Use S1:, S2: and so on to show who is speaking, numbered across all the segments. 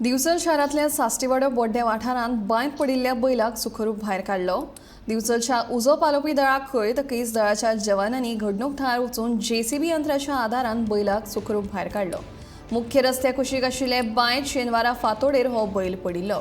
S1: दिवचल शारांतल्या साश्टीवाडो बोड्डें वाठारांत बांयत पडिल्ल्या बैलाक सुखरूप भायर काडलो. दिवचलच्या उजो पालोवपी दळाक कळयतकीच दळाच्या जवानांनी घडणूक थळार वचून जेसीबी यंत्राच्या आदारान बैलाक सुखरूप भायर काडलो. मुख्य रस्त्या कुशीक आशिल्ले बांयत शेनवारा फांतोडेर हो बैल पडिल्लो.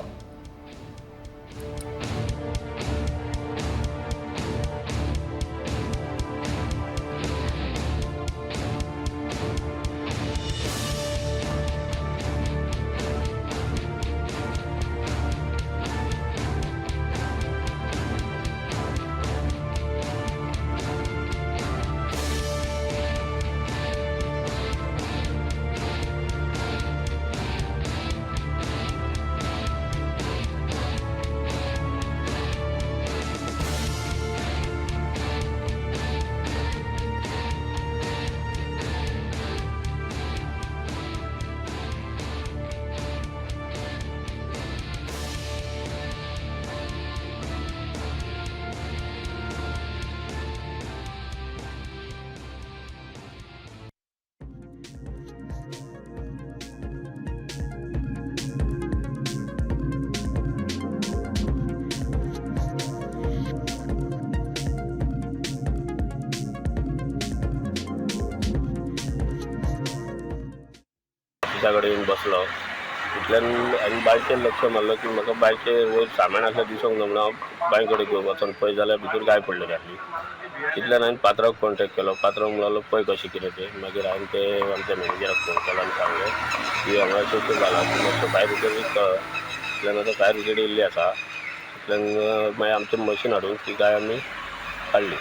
S2: ऑफिसा कडेन येवन बसलो. इतल्यान हांवें बांयचेर लक्ष मारलो की म्हाका बांयचेर वयर सामान आसलें दिसोंक ना म्हणून हांव बांय कडेन वचोन पळय जाल्यार भितर गाय पडलेली आसली. इतल्यान हांवें पात्रांवाक कॉन्टेक्ट केलो. पात्रांव म्हणलो पळय कशें कितें तें. मागीर हांवें ते आमच्या मॅनेजराक फोन केलो आनी सांगलें की हांगा अशें अशें जालां, तूं मातसो फायर ब्रिगेडीक कळ. इतल्यान आतां फायर ब्रिगेड येयल्ली आसा. इतल्यान मागीर आमचें मशीन हाडून ती गाय आमी काडली.